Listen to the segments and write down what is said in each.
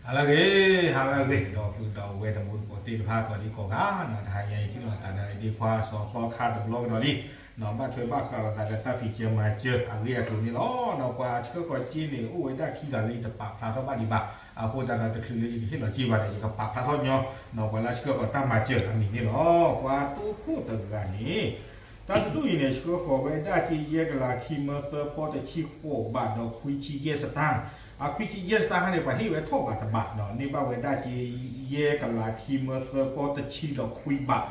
ဟါလၢအဂ့ၤ, ဟါလၢအဂ့ၤ ဒီပုၢ်ဒီဝဲၢ်တံၤသကိးသ့ၣ်တဖၣ် ကိးဒံကိးဂၤ, တဟါညါအံၤ ထံၣ်လိာ်သးဒီးဒ့ခွါစီၤသီခါတဘျီကဒီးလံ, ဘၣ်ထွဲဘၣ်ဃးလိာ်သးဒီးတၢ်ဖံးကၢမၤစၢၤအဂ့ၢ်အကျိၤန့ၣ်လီၤ. ဒီးပှၤဆှၢဃီၤစ့န့ၣ် အိၣ်ဝဲဒၣ်ခံဂၤလၢယတပာ်ဖျါထီၣ်ဘၣ်ဒံးဘၣ်, အဃိသတးဒီးတချုးလၢယကဟ့ၣ်လီၤစ့ဘၣ်ဒီး ယကပာ်ဖျါထီၣ်ညီ ဒီးပှၤလၢဆှၢဃီၤတၢ်မၤစၢၤအမံၤန့ၣ်လီၤ. ပှၤတိခိၣ်တဂၤန့ၣ် တၢ်တဒူၣ်အံၤန့ၣ် ဆှၢဃီၤဝဲဒၣ်စ့ယဲၢ်ကလးခံမၢသၢဖီတဆံဃိးဘးဒီးခွံဆံယဲၢ်စတၢၣ်, အခွံဆံယဲၢ်စတၢၣ်ခါန့ၣ် ပှၤဟ့ၣ်ဝဲထီၣ်ဘးတဘး, န့ၢ်ဘၣ်ဝဲဒၣ်စ့ယဲၢ်ကလးခံမၢသၢဖီတဆံဒီးခွံဘး,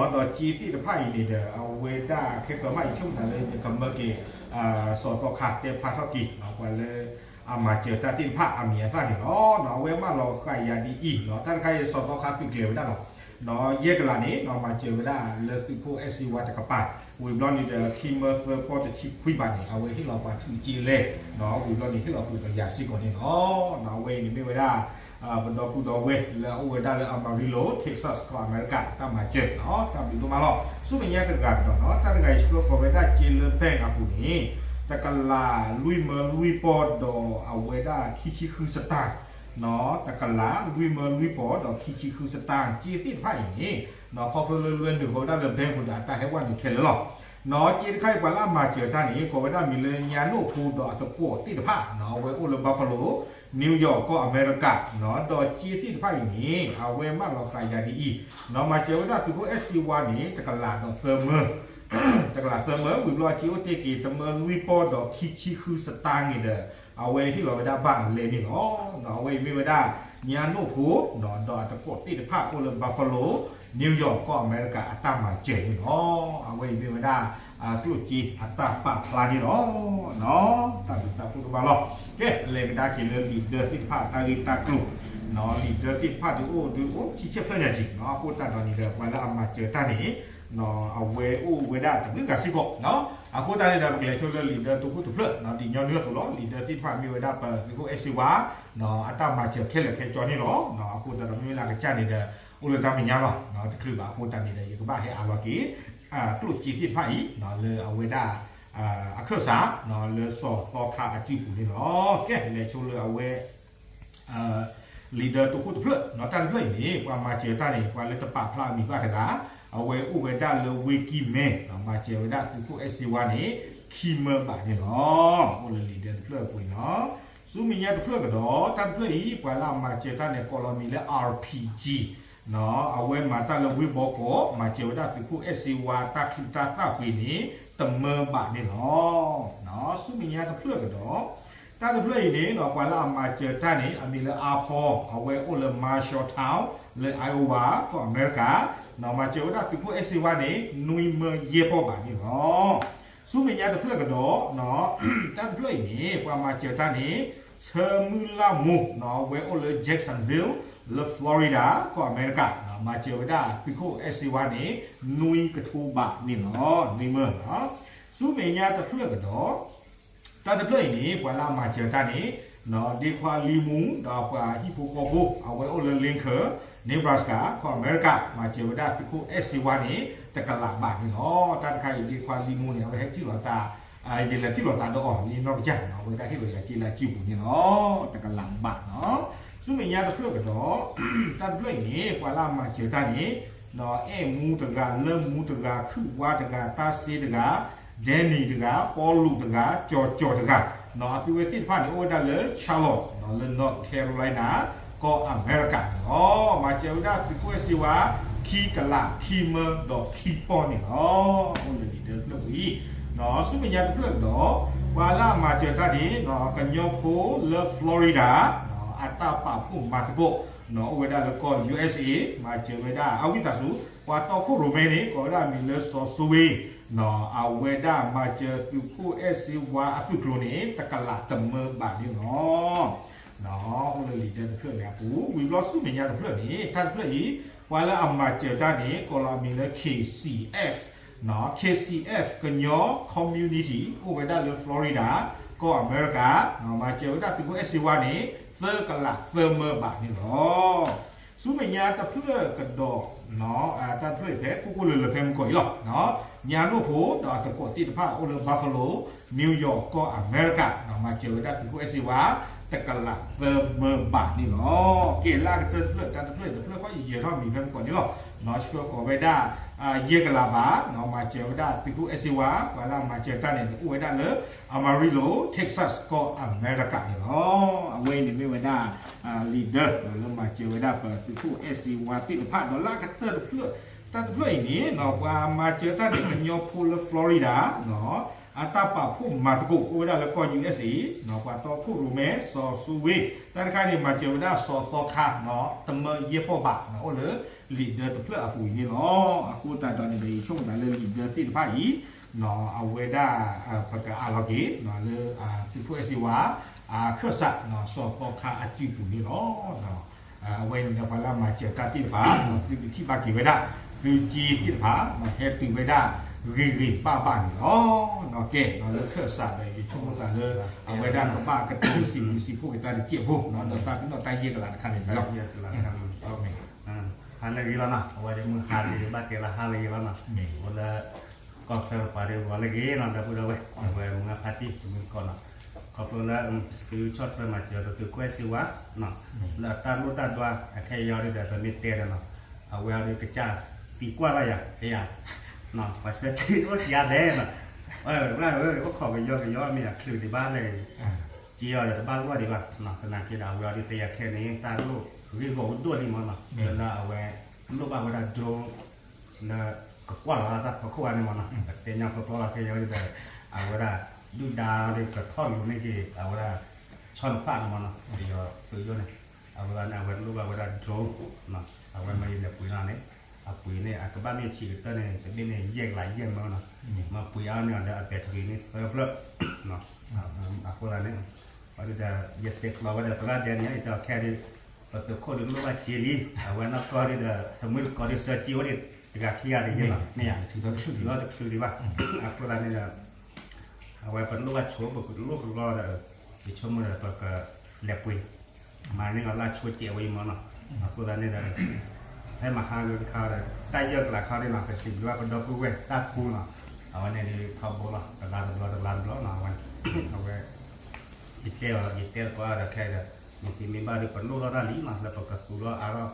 ဒီးစ့သ့ၣ်တဖၣ်အံၤန့ၣ်ဒီး အဝဲဒၣ်ခဲကၢၤမးအံၤ ဆိကမိၣ်သးလၢယကမၢက့ၤ စီၤသီခါတဲဖျါထီၣ်က့ၤ ပှၤလၢအမၤစၢၤတၢ်သ့ၣ်တဖၣ်အမံၤအသၣ်န့ၣ်လီၤ. အဝဲမၢလီၤဃာ်ယၤဒ်အံၤ, တၢ်တခါအံၤ စီၤသီခါသုးကျဲၤဝဲဒၣ်လီၤ. ယဲၢ်ကလးန့ၣ် မၤစၢၤဝဲဒၣ်လၢသုးခိၣ်အဲၣ်စ့ဝါတကပၤ, ဝံၤဘျီန့ၣ်ဒီး ခံမၢသၢဖီတဆံခွံဘးန့ၣ် အဝဲဟ့ၣ်လီၤပှၤထူၣ်စ့လဲၣ်, ဝံၤဘျီန့ၣ်ဟ့ၣ်လီၤကွံာ်ဒီးယၤစ့ၢ်ကီးန့ၣ်လီၤ. အဝဲအံၤန့ၣ်မ့ၢ်ဝဲဒၣ် ပဒီပုၢ်ဒီဝဲၢ်လၢအအိၣ်ဝဲဒၣ်လၢ Amarillo, Texas ကီၢ်အမဲရကၤ တၢ်မၤစၢၤ, တၢ်ဘျုးဒိၣ်မးလီၤ. ဆူမဲာ်ညါတဂၤကဒီးနီၤ, တၢ်တဂၤအံၤဆှၢဃီၤဝဲဒၣ်စ့လၢ bank အပူၤန့ၣ် တကလးလွံၢ်မၢလွံၢ်ပီၢ်ဒီးအဝဲဒၣ်ခံဆံဃုစတၢၣ်, တကလးလွံၢ်မၢလွံၢ်ပီၢ်ဒီးခံဆံဃုစတၢၣ်, စ့သ့ၣ်တဖၣ်အံၤန့ၣ် ခီဖျိလၢလွဲနုာ်ဃီၤဝဲဒၣ်လၢ bank ပူၤဒီး အတၢ်ဟဲဝဲနုာ်ခဲလၢာ်လီၤ. စ့တခါအံၤ ပှၤလၢအမၤစၢၤတၢ်န့ၣ် ကိးဝဲဒၣ်မံၤလၢညါနိၣ်ဖိဒီးအသကိးသ့ၣ်တဖၣ်, အဝဲအိၣ်လၢ Buffalo, New York ကီၢ်အမဲရကၤ, ဒီးစ့သ့ၣ်တဖၣ်အံၤန့ၣ် အဝဲမၢလီၤဃာ်ယၤဒ်အံၤ, မၤစၢၤဝဲဒၣ်သုးခိၣ်အဲၣ်စ့ဝါန့ၣ် တကလးဒီးသၢမၢ တကလးသၢမၢ, ဝံၤဘျီအစ့အိၣ်တ့ၢ်က့ၤ တမၢလွံၢ်ပီၢ်ဒီးခံဆံဃုစတၢၣ်န့ၣ်ဒီး အဝဲဟ့ၣ်လီၤဝဲဒၣ်ဘၣ်အလဲန့ၣ်လီၤ. အဝဲအံၤမ့ၢ်ဝဲဒၣ် ညါနိၣ်ဖိ ဒီးအသကိးသ့ၣ်တဖၣ်အိၣ်လၢ Buffalo, New York ကီၢ်အမဲရကၤအတၢ်မၤစၢၤန့ၣ်လီၤ. အဝဲအံၤမ့ၢ်ဝဲဒၣ် ကျိၣ်စ့အတၢ်ပာ်ဖျါန့ၣ်လီၤ. တၢ်ဘျုးတၢ်ဖှိၣ်ဒိၣ်မးလီၤ. ကဲ လဲၤကဒါက့ၤလၢလံာ်ဒၢသ့ၣ်တဖၣ်တၢ်ဂ့ၢ်တၢ်ကျိၤ, လံာ်ဒၢသ့ၣ်တဖၣ်ဒုးအိၣ်ဒုးအိၣ်ဆံဆဲၣ်ဖျၢၣ်ညါက့ၤ, အဃိသတးဒီးန့ၣ်ဒီး ပှၤလၢအမၤစၢၤတၢ်န့ၣ် အဝဲအိၣ်ဝဲဒၣ်တဘျုးဂၤစ့ၢ်ကီး, အဃိသတးန့ၣ်ဒီး ပကလဲၤဆိလၢလံာ်ဒၢတိခိၣ်တဖျၢၣ်, ဒ်ညီနုၢ်အသိးလီၤ. လံာ်ဒၢသ့ၣ်တဖၣ်မ့ၢ်ဝဲဒၣ်ပသုးခိၣ်အဲၣ်စ့ဝါ အတၢ်မၤစၢၤခဲလၢာ်ခဲဆ့န့ၣ်လီၤ. အဃိသတးဒီးမ့ၢ်ဝဲလၢအကစၢ်န့ၣ်ဒီး အိၣ်လၢတၢ်မဲာ်ညါလီၤ. တချုးဘၣ် အဃိသတးန့ၣ်ဒီး ယကဘၣ်ဟဲအးလီၤက့ၤ ကျိၣ်စ့သ့ၣ်တဖၣ်အံၤ လၢအဝဲဒၣ် အခၢၣ်စး လၢစီၤသီခါအစုပူၤန့ၣ်လီၤ. ကဲ လဲၤဆိလၢအဝဲ လံာ်ဒၢတိခိၣ်တဖျၢၣ်, တၢ်တဖျၢၣ်အံၤန့ၣ် ပှၤမၤစၢၤတၢ်န့ၣ် ပှၤလၢတပာ်ဖျါအမံၤဘၣ်တဂၤ, အဝဲအိၣ်ဝဲဒၣ်လၢဝ့ၢ်ကံၢ်မဲ, မၤစၢၤဝဲဒၣ်သုးခိၣ်အဲၣ်စ့ဝါန့ၣ် ခံမၢဘးန့ၣ်လီၤ. အိၣ်လၢလံာ်ဒၢတဖျၢၣ်အပူၤန့ၣ်လီၤ. ဆူမဲာ်ညါတဖျၢၣ်ကဒီး, တၢ်တဖျၢၣ်အံၤ ပှၤလၢအမၤစၢၤတၢ်န့ၣ် ကိးလီၤမံၤလၢ အါပံကံ, အဝဲမၤတၢ်လၢဝ့ၢ်ဘီကီး, မၤစၢၤဝဲဒၣ်သုးခိၣ်အဲၣ်စ့ဝါတၢ်ချုးတၢ်သၣ်ပှ့ၤန့ၣ် တမၢဘးန့ၣ်လီၤ. ဆူမဲာ်ညါတဖျၢၣ်ကဒီး, တၢ်တဖျၢၣ်အံၤန့ၣ် ပှၤလၢအမၤစၢၤတၢ်န့ၣ် အမံၤလၢအါဖီ, အဝဲအိၣ်လၢ Marshalltown လၢ Iowa ကီၢ်အမဲရကၤ, မၤစၢၤဝဲဒၣ်သုးခိၣ်အဲၣ်စ့ဝါန့ၣ် နွံမၢယဲၢ်ပီၢ်ဘးန့ၣ်လီၤ. ဆူမဲာ်ညါတဖျၢၣ်ကဒီး, တၢ်တဖျၢၣ်အံၤန့ၣ် ပှၤမၤစၢၤတၢ်န့ၣ် ဆၢမုၢ်လၢ်မိၢ်, အဝဲအိၣ်လၢ Jacksonville လၢ Florida ကီၢ်အမဲရကၤ, မၤစၢၤဝဲဒၣ်သုးခိၣ်အဲၣ်စ့ဝါန့ၣ် နွံကထိဘးန့ၣ်လီၤ. နွံမၢ, ဆူမဲာ်ညါတဖျၢၣ်ကဒီး, တၢ်တဖျၢၣ်အံၤန့ၣ် ပှၤလၢအမၤစၢၤတၢ်န့ၣ် ဒ့ခွါလံမူ ဒီးပှၤဟံၣ်ဖိဃီဖိ အဝဲအိၣ်လၢ Lincoln, Nebraska ကီၢ်အမဲရကၤ, မၤစၢၤဝဲဒၣ်သုးခိၣ်အဲၣ်စ့ဝါန့ၣ် တကလးဘးန့ၣ်လီၤ. တၢ်တခါအံၤ ဒ့ခွါလံမူန့ၣ် အဝဲဟဲထံၣ်လိာ်သး, ယလဲၤထံၣ်လိာ်သးဒီးအီၤလံနီၢ်ကစၢ်, အဝဲဒၣ်ဟ့ၣ်လီၤယၤစ့လၢအစုပူၤန့ၣ်လီၤ. တကလးဘးနီၤ. ဆူမဲာ်ညါတဖျၢၣ်ကဒီး, တၢ်တဖျၢၣ်အံၤန့ၣ် ပှၤလၢအမၤစၢၤတၢ်န့ၣ် အဲၣ်မူတဂၤ, လၢမူတဂၤ, ခုၣ်ဝါတဂၤ, တၢ်စ့တဂၤ, Danny တဂၤ, ပီလူးတဂၤ, ကၠီၤကၠီၤတဂၤ, အသုဝဲသ့ၣ်တဖၣ်န့ၣ် အိၣ်ဝဲဒၣ်လၢ Charlotte လၢ North Carolina ကီၢ်အမဲရကၤန့ၣ်လီၤ. မၤစၢၤဝဲဒၣ်သုးခိၣ်အဲၣ်စ့ဝါ ခံကလးခံမၢဒီးခံပီၢ်န့ၣ်လီၤ. အိၣ်လၢလံာ်ဒၢတဖျၢၣ်ပူၤအံၤ, ဆူမဲာ်ညါတဖျၢၣ်ကဒီး, ပှၤလၢအမၤစၢၤတၢ်န့ၣ် ကညီဖိလၢ Florida အတၢ်ပာ်ဖှိၣ်မၤသကိး အိၣ်ဝဲဒၣ်လၢကီၢ် USA, မၤစၢၤဝဲဒၣ် အဝံသးစူၤ ပှၤတီခိၣ်ရိၣ်မဲန့ၣ် ကိးဝဲဒၣ်မံၤလၢစီၤစိဝ့, အဝဲဒၣ်မၤစၢၤသုးခိၣ်အဲၣ်စ့ဝါအသုးကျိၤန့ၣ် တကလးတမၢဘးန့ၣ်လီၤ. အိၣ်လၢလံာ်ဒၢတဖျၢၣ်န့ၣ်အပူၤ, ဝံၤဘျီဆူမဲာ်ညါတဖျၢၣ်န့ၣ်, တၢ်တဖျၢၣ်အံၤ ပှၤလၢအမၤစၢၤတၢ်န့ၣ် ကိးလီၤအမံၤလၢ KCF, KCF ကညီ community အိၣ်ဝဲဒၣ်လၢ Florida ကီၢ်အမဲရကၤ, မၤစၢၤဝဲဒၣ်သုးခိၣ်အဲၣ်စ့ဝါန့ၣ် သၢကလးသၢမၢဘးန့ၣ်လီၤ. ဆူမဲာ်ညါတဖျၢၣ်ကဒီး, တၢ်တဖျၢၣ်အံၤဖဲကိၣ်ကိၣ်လၢလၢဖဲမုၢ်ကီၢ်အံၤလီၤ. ညါနိၣ်ဖိဒီးအသကိးသ့ၣ်တဖၣ်အိၣ်လၢ Buffalo, New York ကီၢ်အမဲရကၤ, မၤစၢၤဝဲဒၣ်သုးခိၣ်အဲၣ်စ့ဝါ တကလးသၢမၢဘးန့ၣ်လီၤ. ကဲလၢအကတၢၢ်တဖျၢၣ် တၢ်တဖျၢၣ်တဖျၢၣ်ဃီယဲၢ်ထီၣ်မံၤဖဲမုၢ်ကီၢ်န့ၣ်လီၤ. ဆှၢဃီၤဝဲဒၣ် ယဲၢ်ကလးဘး မၤစၢၤဝဲဒၣ်သုးခိၣ်အဲၣ်စ့ဝါ ပှၤလၢအမၤစၢၤတၢ်န့ၣ် အိၣ်ဝဲဒၣ်လၢ Amarillo Texas ကီၢ်အမဲရကၤန့ၣ်လီၤ. အဝဲအံၤန့ၣ်မ့ၢ်ဝဲဒၣ် leader လၢမၤစၢၤဝဲဒၣ်ပသုးခိၣ်အဲၣ်စ့ဝါသ့ၣ်တဖၣ် ဒီးလၢအကတၢၢ်တဖျၢၣ် တၢ်တဖျၢၣ်အံၤန့ၣ် ပှၤမၤစၢၤတၢ်န့ၣ် ကညီဖိလၢ Florida အတၢ်ပာ်ဖှိၣ်မၤသကိးအိၣ်ဝဲဒၣ်လၢကီၢ် U S A ပှၤတီခိၣ်ရိၣ်မဲ စီၤစူဝ့ တၢ်တခါန့ၣ် မၤစၢၤဝဲဒၣ်စီၤသီခါ တမၢယဲၢ်ပီၢ်ဘး အိၣ်လၢ leader တဖျၢၣ်အပူၤအံၤန့ၣ်လီၤ. အဃိသတးဒီးန့ၣ်ဒီး ယဆိကမိၣ်သးလၢ leader သ့ၣ်တဖၣ်အံၤ အဝဲဒၣ် ပကအးလီၤက့ၤ လၢ သုးခိၣ်အဲၣ်စ့ဝါ အခၢၣ်စး စီၤသီခါအစုပူၤန့ၣ်လီၤ. အဝဲန့ၣ်ဒီး ပှၤလၢအမၤစၢၤတၢ်သ့ၣ်တဖၣ် သုကထံၣ်ဘၣ်က့ၤဝဲဒၣ် သုစ့သ့ၣ်တဖၣ် ဟဲတုၤဝဲဒၣ် ဂ့ၤဂ့ၤဘၣ်ဘၣ်န့ၣ်လီၤ. ကဲ လၢခၢၣ်စးဒီး ယဆိကမိၣ်သးလၢ အဝဲဒၣ်ကဘၣ်ကတိၤစံးဘျုးစံးဖှိၣ်က့ၤတၢ်တစဲးဖိ ဒီးတၢ်သ့ၣ်နီၣ်တၢ်ယဲၢ်ကလးတခါန့ၣ်လီၤ. ဟးလၢအဂ့ၤလီၤနီၤ, အဝဲဒၣ်မုၢ်ဟါလၢအဂ့ၤ ဘၣ်တဲလၢဟါလၢအဂ့ၤလီၤနီၤ, အိၣ်လၢ ကီၢ်ချၢပှၤဒ်ဝဲလၢအဂ့ၤနီၤ, ဒီပုၢ်ဒီဝဲၢ် အဝဲမုၢ်ဂၤဖါတံၢ် တမုၢ်ကီၢ်နီၤ, ခီဖျိလၢ သုဆီၣ်ထွဲမၤစၢၤဒီးသုးခိၣ်အဲၣ်စ့ဝါ လၢအတၢ်လိၣ်တၢ်ဒွါ အခဲအံၤအံၤဒီး ပမ့ၢ်တဲဒီးနီၤ, အဝဲအံၤဒီးကစၢ်သံကွၢ်ဘၣ်ယၤ ဖဲယၤ ပှၤဆၢထံအိၣ်စံးအါလဲၣ်နီၤ, ဝဲၢ်ဧၢ အိၣ်ခိးကယီကယီ မ့ၢ်ယၤချုးဒံးဘၣ်လဲၣ်, က့အီၤဒီးတဘၣ်ဂီၢ်ဒံးဘၣ်, သနာ်က့ဒီး အဝဲအံၤဒီးတဲယၤခဲန့ၣ် တၢ်လိၣ်ဂ့ၢ်ဂီၢ်အိၣ်ဒိၣ်လံမ့ၢ်နီၤ, လၢအဝဲလိၣ်ဘၣ်ဝဲဒၣ် drone လၢကကွၢ်လီၤတၢ်ဖီခိၣ်ဂၤန့ၣ်မ့ၢ်နီၤ, ပတဲညီဖျိဖျိလီၤခဲအံၤဒီး အဝဲဒၣ် ဒုၣ်ဒါဒီးကထီၣ်လိၤန့ၢ်က့ၤ အဝဲဒၣ် ဆီနီၤဖးန့ၣ်မ့ၢ်နီၤ, ပယီၤသုးယိၣ်န့ၣ်, အဝဲဒၣ်န့ၣ် အဝဲလိၣ်ဘၣ်ဝဲဒၣ် drone, အဝဲမ့ၢ်လဲၤပှ့ၤလီၤန့ၣ်, အပှ့ၤန့ၣ် အကဘၣ်မ့ၢ်ဆံးကတၢၢ်န့ၣ် တဘ့ၣ်န့ၣ် ယဲၢ်ကလးယဲၢ်မၢနီၤ, မ့ၢ်ပှ့ၤအါန့ၢ်အီၤဒီးအ battery န့ၣ်သၢဖျၢၣ်, အဃိသတးန့ၣ် ဒီး ယဆဲးကျိးဝဲဒီးသရၣ်ဒဲန့ၣ် ယတဲအီၤခဲဒီး ပသုးခိၣ်ဒီးလိၣ်ဘၣ်စ့လံ, အဝဲနီၢ်ကီၢ်ဒီး တမုၢ်တကိးဒီး ဆှၢစ့အိၣ်ဒံးတဂၤခံဂၤတယဲၢ်လီၤ, မ့ၢ်ယၤ ထုးထီၣ်တချုးဒံးဘၣ်, အဃိသတးန့ၣ်ဒီး အဝဲပလိၣ်ဘၣ်ဆိ ပကလိၣ်ကလီဒီး ယဆိကမိၣ်ဒီး ပကလဲၤပှ့ၤ မၤန့ၢ်လီၤလၢဆိစဲးဝဲအံၤမ့ၢ်နီၤ, အဃိသတးန့ၣ်ဒီး ဖဲမဟါလၢတခါဒီး တၢ်ယဲၢ်ကလးခါဒ်နီၤ ပစံးဘျုးဘၣ်ပဒီပုၢ်ဝဲၢ်တၢ်ထူနီၤ, အဝဲန့ၣ်ဒ်ထီဘိလီၤ တလါတဘျီတလါတဘျီနီၤ, အဝဲ အဝဲ ယတဲအီၤယတဲတကိးဒီးခဲဒီး မ့ၢ်သ့မ့ၢ်ဘၣ်ဒီး ပလိၣ်ထီၣ်တၢ်လံနီၤ လၢပကသူၣ်လီၤအါထီၣ်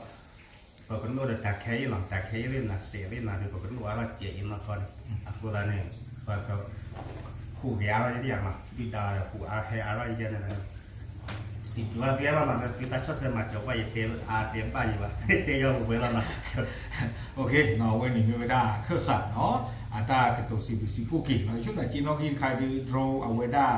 ပကလိၣ်ဒီးတၢ်ခဲအံၤနီၤ တၢ်ခဲအံၤလၢနၤစဲးလၢနၤဒီး ပကလိၣ်အါထီၣ်စဲးအံၤနီၢ်ကီၢ်န့ၣ်, အဃိသတးန့ၣ် ပက ဟူးဂဲၤအါထီၣ်ယဲၢ်နီၤ ဒုၣ်ဒါဒီးဟူးအါဟဲအါထီၣ်ယဲၢ်န့ၣ် စံးဘျုးဘၣ်သုလီၤနီၤ လၢသုတၢ်ဆီၣ်ထွဲမၤစၢၤဘၣ် ယတဲအါတဲဘၣ်ယံၤဘၣ် တဲယီၤဝဲလီၤနီၤ, အဝဲန့ၣ်မ့ၢ်ဝဲဒၣ်ခၢၣ်စးနီၤ အတၢ်ကတိၤစံးဘျုးစံးဖှိၣ်က့ၤနီၤ ယဆိကမိၣ်က့နီၣ်ဂံၢ်တခါဒီး drone အဝဲဒၣ်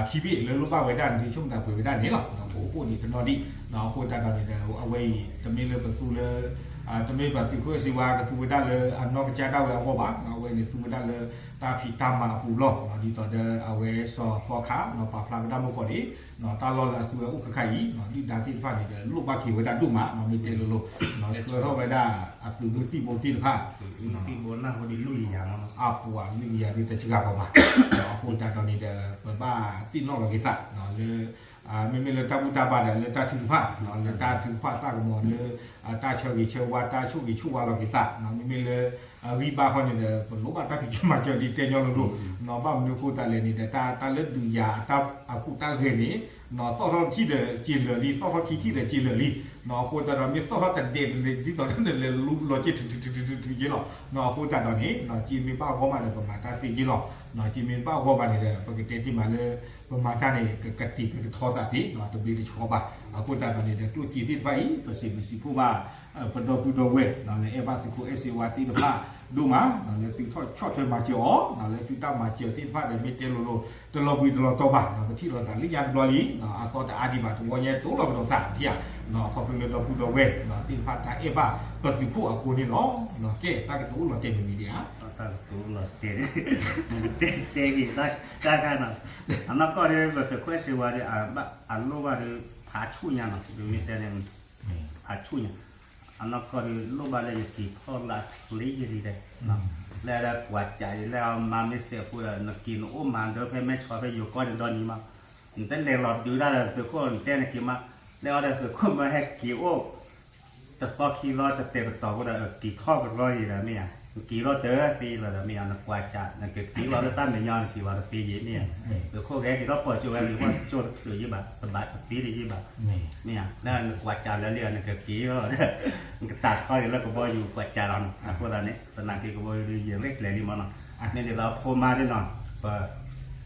ခံဘ့ၣ်လၢလိၣ်ဘၣ်ဝဲဒၣ်န့ၣ် ယဆိကမိၣ်တၢ်ပှ့ၤဝဲဒၣ်န့ၣ်လီၤ ပအိၣ်အိၣ်န့ၣ်တနီၤဒံး အဃိသတးဒီးန့ၣ်ဒီး အဝဲအံၤ တမ့ၢ်လၢပသူလၢ တမ့ၢ်ပသုးခိၣ်အဲၣ်စ့ဝါကသူဝဲဒၣ်လၢအနီၢ်ကစၢ်ဒၣ်ဝဲအဂီၢ်ဘၣ် အဝဲန့ၣ်သူဝဲဒၣ်လၢ တၢ်ဖံးတၢ်မၤအပူၤလီၤ ဒ်သိးဒီးအဝဲစီၤသီခါ ပာ်ဖျါဝဲဒၣ်မုၢ်ကီၢ်လံ တၢ်လီၢ်လၢအသူဝဲအိၣ်ခဲခါအံၤ ဒုၣ်ဒါသ့ၣ်တဖၣ်န့ၣ်ဒီး လိၣ်ဘၣ်က့ၤဝဲဒၣ်ဒိၣ်မး မ့ၢ်တဲလိၤလိၤ ဆှၢထီၣ်ဝဲဒၣ် အသုးမုၢ်သံၣ်ဘိသ့ၣ်တဖၣ် အပူၤအလွံၢ်ကယၤဒ်တစှၤဃီဘၣ် အဃိသတးဒီးန့ၣ်ဒီး ပဘၣ်သ့ၣ်နီၣ်လီၤက့ၤသးလၢ မ့မ့ၢ်လၢတၢ်ဘူၣ်တၢ်ဘါဒီးလၢတၢ်ထုကဖၣ် လၢတၢ်ထုကဖၣ်သးကမီၤလၢ တၢ်ဆၢဂ့ၤဆၢဝါ တၢ်ဆိၣ်ဂ့ၤဆိၣ်ဝါလီၤက့ၤသး မ့မ့ၢ်လၢ အဂံၢ်ဘါဃီန့ၣ်ဒီး ပလိၣ်ဘၣ်တၢ်ဖံးတၢ်မၤစၢၤဒ်တဲညီလိၤလိၤ ဘၣ်မနုၤအဃိသတးလဲၣ်န့ၣ်ဒီး တၢ်လၢဒုးယၤအတၢ်အကူၣ်တၢ်ဂဲၤန့ၣ် သီၣ်ထီၣ်တထံၣ်ဒီးစ့လၢာ်လံ သီၣ်ထီၣ်ခံထံၣ်ဒီးစ့လၢာ်လံ အဃိသတးဒီး မ့ၢ်သီၣ်ထီၣ်တဒဲးတန့ၣ်ဒ်သိးဒီးန့ၣ် လဲၤလူလီၤက့ၤထုထုထုထုက့ၤလီၤ အဃိသတးဒီးန့ၣ် က့မ့ၢ်ဘၣ်ဂီၢ်မးဒီး ပမၤတၢ်သ့က့ၤလီၤ က့မ့ၢ်ဘၣ်ဂီၢ်မးန့ၣ်ဒီး ပကတဲတ့ၢ်မးလၢ ပမၤတၢ်န့ၣ် ကကတံာ်ကကထီသးသ့ တဘျ့တဆှီဘၣ် အဃိသတးဒီးန့ၣ်ဒီး ကျိၣ်စ့သ့ၣ်တဖၣ်အံၤ ပစံးဘျုးစံးဖှိၣ်ဘၣ် ပဒီပုၢ်ဒီဝဲၢ် လၢအဲၣ်ဘၣ်သုးခိၣ်အဲၣ်စ့ဝါသ့ၣ်တဖၣ်ဒိၣ်မး လၢသုထီၣ်ဆီၣ်ထွဲမၤစၢၤအီၤ လၢသုတၢ်မၤစၢၤသ့ၣ်တဖၣ်ဒီး မ့ၢ်တဲလိၤလိၤ တလီၤဘှံးတလီၤတီၤဘၣ် ကထံၣ်လိာ်သးလၢညါတဘျီလံ အသီတအါဒံးဘၣ် တဝီညါတိၢ်လီၤကဒီးသးထံၣ်ဧါ ခီဖျိလၢဒီပုၢ်ဒီဝဲၢ်သ့ၣ်တဖၣ် တၢ်အဲၣ်ဘၣ်ပသုးခိၣ်အဃိန့ၣ်လီၤ. ကဲ တၢ်ကတိၤအိၣ်လီၤတဲာ်မ့ၢ်မံၤဒံးဧါ တၢ်ကတိၤအိၣ်လီၤတဲာ် တဲက့ၤတၢ်ခါနီၤ အနီၢ်ကီၢ်ဒီး ပသုးခိၣ်အဲၣ်စ့ဝါဒီး အလိၣ်ဘၣ်ဒီး ဖးဆူၣ်ညါနီၤ ဒ်မ့ၢ်တဲန့ၣ် ဖးဆူၣ်ညါ အနီၢ်ကီၢ်ဒီး လိၣ်ဘၣ်လၢယက့ၤထီၣ်လၢအချ့ယဲၢ်လံဒီး လၢအဝဲကွၢ်စးယံာ်လၢအမါမ့ၢ်စဲးဖိဒီး နက့ၤနအိၣ်မၤဒၢဖဲမဲဆီဖဲယိၤကီၢ်န့ၣ်ဒီနံၤမး နတလဲၤလီၤဒုးတၢ်ဒီးသုးခိၣ် နတဲနက့ၤမး လၢအီၤဒီးသုးခိၣ်မၢဟဲက့ၤအိၣ် တသီခံသီ တတဲာ်တတီၤဖိဒီး က့ၤထီၣ်ကလီယံၤဒီးမ့ၢ်ဧါ က့ၤထီၣ်တသ့လီၤဒီး မ့ၢ်ဧါ, နကွၢ်စး နကက့ၤလီၤလၢတၢ်မဲာ်ညါ နက့ၤလီၤတသ့ယ့ၤ မ့ၢ်ဧါ, သုးခိၣ်ဂဲၤက့ၤထီၣ်ပိာ်ကၠိဝဲ က့ၤထီၣ်ကၠိတချုးယ့ၤဘၣ် တဘၣ်တသ့တယ့ၤဘၣ်, မ့ၢ်ဧါ, လၢနကွၢ်စးလၢလံ နကက့ၤလီၤဒီး နကတၢ်ထီက့ၤလၢကဘီယူၤကွၢ်စးလီၤနီၤ, အဃိသတးန့ၣ် သနာ်က့ကဘီယူၤဒုး ယရဲၣ်ကျဲၤလံမ့ၢ်နီၤ, မ့ၢ်ဒ်သိးဖိမါဒ်နီၤ, ပ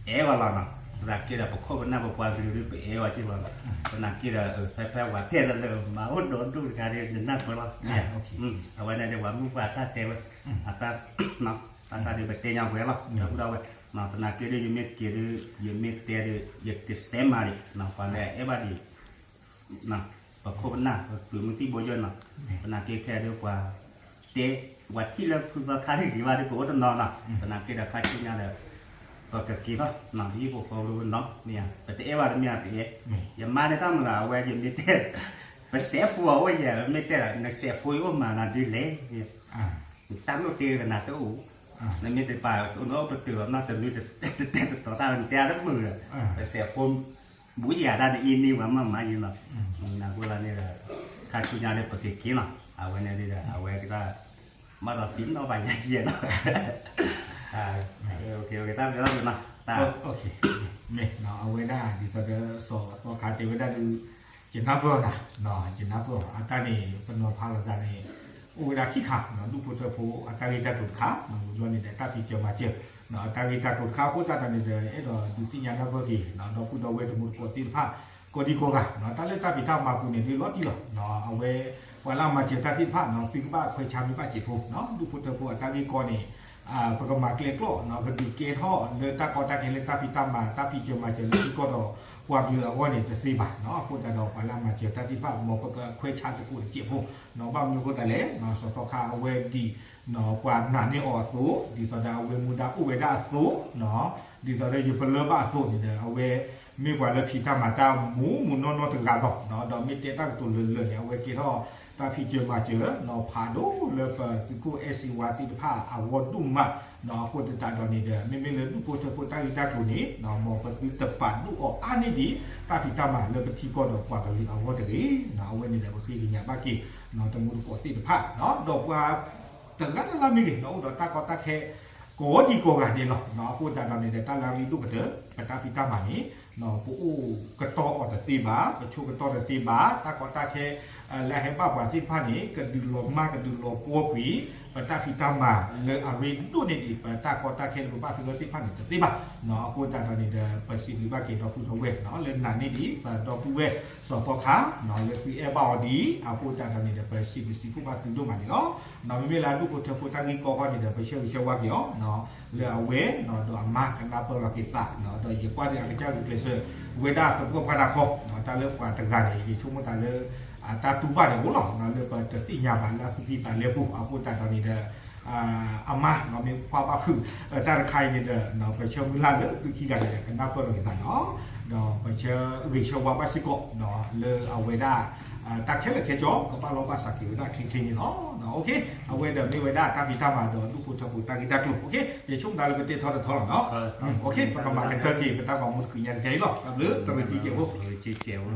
အဲၣ်ဝဲလီၤနီၤ, သနာ်က့ဒီး ပခိၣ်ပနၢ်ပပှၤကလုာ်ဒုး ပအဲၣ်ဝဲက့ၤလီၤနီၤ, သနာ်က့ဒီး ဖဲဖဲပှၤတဲလၢလၢမၤအိၣ်ဒီဒူၣ်တခါဒီး နနၢ်ပၢၢ်လီၤ, အဝဲန့ၣ်ဒီး ပှၤမုၣ်ပှၢ်တၢ်တဲဝဲ, အတၢ် တၢ်တၢ်ဒီး ပတဲညါဝဲလီၤ ဒီပုၢ်ဒီဝဲၢ်, သနာ်က့ဒီး ယမ့ၢ်က့ၤဒီး ယမ့ၢ်တဲဒီး ယကစဲးမၤဒံး ပှၤလၢအအဲၣ်ဘၣ်ဒံး ပခိၣ်ပနၢ် ပသုးမုၢ်သံၣ်ဘိယၢၢ်နီၤ, သနာ်က့ခဲဒီးပှၤ တဲ ပှၤထံၣ်လၢဖုသီခါတဂ့ၤဘၣ်ဒီး ကအိၣ်တနီၤနီၤ, သနာ်က့ဒီးခါဆူညါဒီး ပကက့ၤထီၣ် ပဟံၣ်ဖိဃီဖိနီၤ, မ့ၢ်ဧါ, ပတအဲၣ်ဘၣ်တမ့ၢ်ဧါ ပအဲၣ်, ယမါန့ၣ်တၢ်မုၢ်လၢ် အဝဲယမ့ၢ်တဲ ပစဲးဖိအီၤအိၣ်ယဲ မ့ၢ်တဲလၢ နစဲးဖိအံၤအိၣ်မၤနၤဒ်လဲၣ် တၢ်လိၣ်တ့ကနၤတအိၣ်, နမ့ၢ်တပာ် နအိၣ်ပတုာ်လီၤနီၤ တနွံတတဲတတီၤတၢ် နတဲအါတမုာ်ဒီး ပစဲးဖိ ဘူးယၤတၢ်တအံၤန့ၢ်ဝဲမးမးယံၤနီၤ, နၢ်ဟူလၢန့ၣ်ဒီး ခါဆူညါဒီးပကက့ၤနီၤ, အဝဲန့ၣ်ဒီး အဝဲကတၢၢ် ဘၣ်ဒီးသံနီၣ်ဘၣ်ယၤကံယဲနီၤ, တၢ်ဘျုးနီၤ, မ့ၢ်အဝဲဒၣ်ဒ်သိးဒီး စီၤသီခါတဲဝဲဒၣ်ဒုး ယနၢ်ပၢၢ်နၤ, ယနၢ်ပၢၢ်အတၢ်န့ၣ် ပနီၤဖးလီၤသးန့ၣ် အိၣ်ဝဲဒၣ်ခံခါနီၤ, ဒူၣ်ဖိထၢဖိအတၢ်ဂ့ၢ်တၢ်ကျိၤတခါ, ဝံၤဘျီန့ၣ်ဒီး တၢ်ဖံးစၢၤမၤစၢၤ အတၢ်ဂ့ၢ်တၢ်ကျိၤတခါ အဃိသတးဒီးန့ၣ်ဒီး အဲၣ်ဒိးဒုးသ့ၣ်ညါနၢ်ပၢၢ်က့ၤ ဒီပုၢ်ဒီဝဲၢ်တံၤသကိးသ့ၣ်တဖၣ် ကိးဒံကိးဂၤ တၢ်လၢတၢ်ဖံးတၢ်မၤပူၤန့ၣ် ဒုးလီၤတံၢ်လီၤ, အဝဲ ပှၤလၢအမၤစၢၤတၢ်သ့ၣ်တဖၣ်နီၤ သုကဘၣ်ခွဲးဆါမ့ၢ်ဘၣ်စဲးဖိ ဒူၣ်ဖိထၢဖိအတၢ်ဂ့ၢ်ကီန့ၣ် ပကမၤကျဲကျီၢ်နီၤ ကဒုးကဲထီၣ်လၢတၢ်ကီတၢ်ခဲလၢတၢ်ဖံးတၢ်မၤ တၢ်ဖံးစၢၤမၤစၢၤလၢထံကီၢ်ဒီးပှၤကလုာ်အဂီၢ်န့ၣ် တသ့ဘၣ်နီၤ, အဃိသတးဒီးပှၤလၢအမၤစၢၤတၢ်သ့ၣ်တဖၣ် မ်ပကခွဲးဆါသကိးတစဲးဖိနီၤ, ဘၣ်မနုၤအဃိသတးလဲၣ် စီၤသီခါအဝဲဒ် ပှၤနာ်န့ၢ်အီၤအသိး ဒ်သိးဒီးအဝဲမူဒါအိၣ်ဝဲဒၣ်အသိး ဒ်သိးဒီးယပလၢဘၣ်အသိးန့ၣ်ဒီး အဝဲ မ့ၢ်ပှၤလၢဖံးတၢ်မၤတၢ်မူးမူးနီၢ်နီၢ်တဂၤလီၤ, ဒီးမ့ၢ်တဲတၢ်ကတိၤလၢာ်လၢာ်န့ၣ် အဝဲကဲထီၣ်တၢ်ဖံးစၢၤမၤစၢၤနီၤ ဖးဒိၣ်လၢပသုးခိၣ်အဲၣ်စ့ဝါသ့ၣ်တဖၣ်အဂီၢ်ဒိၣ်မးနီၤ, အဃိသတးဒီးန့ၣ်ဒီး မ့မ့ၢ်လၢဒူၣ်ဖိထၢဖိတၢ်ဂ့ၢ်တၢ်ကျိၤန့ၣ် မ်ပသုတပာ်ဒိၣ်အီၤအါန့ၢ်ဒံး တၢ်ဖံးတၢ်မၤလၢပထံကီၢ်ဒီးပှၤကလုာ်အဂီၢ်တဂ့ၤ, အဝဲန့ၣ်ဒီးပဃ့ကညးဘၣ်က့ၤ တံၤသကိးသ့ၣ်တဖၣ် ဒီးပှၤ တဂၤလၢ်လၢ်မ့ၢ်ဂ့ၤ အိၣ်ဒီးတၢ်ကီတၢ်ခဲ ကိးဒံကိးဂၤန့ၣ်လီၤ, အဃိသတးဒီးန့ၣ်ဒီး တၢ်လၢအရ့ဒိၣ်ကတၢၢ် ပတၢ်ဖံးတၢ်မၤန့ၣ် ပအိၣ်ကတီၤအီၤတသ့ဘၣ်, ပဆိးကတီၤတသ့ဘၣ်, တၢ်ကီတၢ်ခဲ လၢအဟဲဘၣ်ပှၤသ့ၣ်တဖၣ်န့ၣ် ကဒုးလီၤမၢ်ကဒုးလီၤပှီၢ်ကွံာ် ပတၢ်ဖံးတၢ်မၤလၢအရ့ဒိၣ်န့ၢ်ဒံး ပတၢ်ကီတၢ်ခဲလၢပဘၣ်သဂၢၢ်သ့ၣ်တဖၣ်န့ၣ်တသ့ဘၣ်, အဃိသတးဒီးန့ၣ်ဒီး ပစံးဘျုးဘၣ်က့ၤဒီပုၢ်ဒီဝဲၢ် လၢနာ်န့ၢ်ဒံး ပဒီပုၢ်ဝဲၢ်စီၤသီခါ လၢသုအဲၣ်ဘၣ်အီၤဒံး အဃိသတးဒီးန့ၣ်ဒီး ပစံးဘျုးစံးဖှိၣ်ဘၣ်သုဒိၣ်မးန့ၣ်လီၤ. မ့မ့ၢ်လၢအဒူၣ်ဖိထၢဖိတၢ်ဂ့ၢ်ကီခီန့ၣ်ဒီး ပဆၢဂ့ၤဆၢဝါက့ၤအီၤ လၢအဝဲ ဒီးအမါကနၢ်ပၢၢ်လီၤက့ၤသး ဒီးယကွၢ်ဒီးအကစၢ်ဂုာ်ကျဲးစၢး ဝဲဒၣ်သပှၢ်ပှၢ်တၢ်ခီ တၢ်လၢပှၤတဂၤန့ၣ် ယဆိကမိၣ်သးလၢ တၢ်တူၢ်ဘၣ်န့ၣ်အိၣ်လီၤ လၢပတသ့ၣ်ညါဘၣ်လၢအသူၣ်ကံၢ်သးလဲပူၤ အဃိသတးဒီးန့ၣ်ဒီး အမါ မ့ၢ်ကွၢ်ဘၣ်ဖုး တၢ်တခါအံၤန့ၣ်ဒီး ပဆၢမုၢ်လၢ်လၢသုခံဂၤန့ၣ်ဒီး ကနၢ်ပၢၢ်လီၤက့ၤသးန့ၣ်လီၤ. ဒီးပဆၢဂ့ၤဆၢဝါဘၣ်စ့ၢ်ကီး လၢအဝဲဒၣ် တၢ်ခဲလၢာ်ခဲဆ့ ကဘၣ်လီၤဘၣ်စးက့ၤဝဲဒၣ်ချ့ချ့န့ၣ်လီၤ. အဝဲဒီးမ့ၢ်ဝဲဒၣ်တၢ်ဖံးတၢ်မၤဒီးဒူၣ်ဖိထၢဖိတၢ်ဂ့ၢ်တၢ်ကျိၤ ယဆိကမိၣ်သးလၢပတဲထီတထီလီၤနီၤ. ပကမၤကတၢၢ်က့ၤ ပတၢ်ဂီၤမူတချုးညါတကဲအံၤလီၤ. တၢ်ဘျုးတရံးကံကဲးဖိ တရံးကံကဲးဖိ